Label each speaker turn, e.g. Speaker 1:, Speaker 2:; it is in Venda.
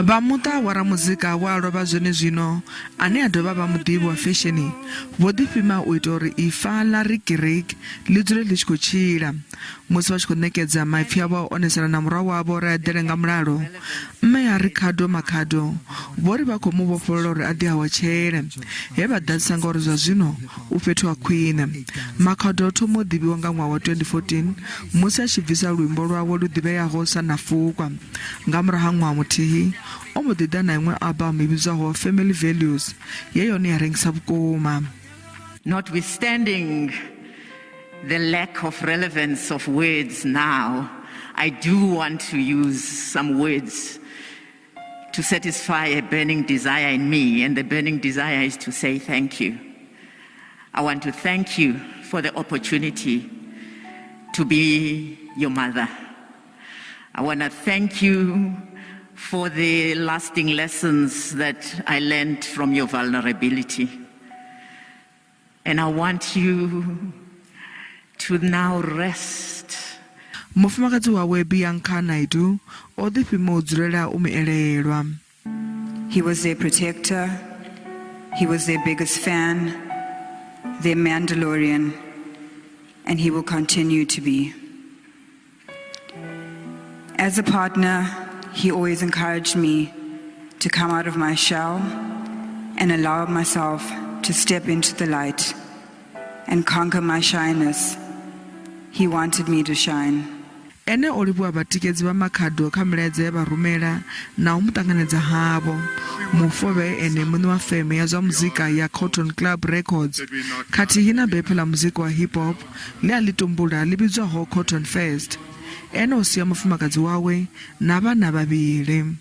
Speaker 1: Vha muṱa wa ramuzika we a lovha zwenezwino ane a dovha a vha muḓivhi wa fesheni vho ḓifhima u ita uri ifa ḽa Riky Rick ḽi dzule ḽi tshi khou tshila. Musi vha tshi khou ṋekedza maipfi avho a u onesana na murwa wavho uri a eḓele nga mulalo, mme a Rikhado Makhado vho ri vha khou mu vhofholola uri a ḓihawatshele, he vha ḓadzisa nga uri zwa zwino u fhethu ha khwine. Makhado o thoma u ḓivhiwa nga ṅwaha wa 2014 musi a tshi bvisa luimbo lwawe lu ḓivheaho sa Nafukwa. Nga murahu ha ṅwaha muthihi, o mbo ḓi ḓa na iṅwe albamu i vhidzwaho Family Values, ye yone ya rengisa vhukuma.
Speaker 2: Notwithstanding the lack of relevance of words now, I do want to use some words to satisfy a burning desire in me, and the burning desire is to say thank you. I want to thank you for the opportunity to be your mother. I want to thank you for the lasting lessons that I learned from your vulnerability. And I want you to now rest.
Speaker 1: Mufumakadzi wawe Bianca Naidoo o ḓifhima u dzulela u mu elelwa.
Speaker 3: He was their protector. He was their biggest fan, their Mandalorian, and he will continue to be. As a partner, he always encouraged me to come out of my shell and allow myself to step into the light and conquer my shyness. He wanted me to shine.
Speaker 1: Ene o livhuwa vhatikedzi vha Makhado kha milaedza ye vha rumela na u mu ṱanganedza havho. Mufu o vha e ene muṋe wa feme ya zwa muzika ya Cotton Club Records khathihi na bepha ḽa muzika wa hip-hop ḽe a ḽi tumbula ḽi vhidzwaho Cotton Fest. Ene o sia mufumakadzi wawe na vhana vhavhili.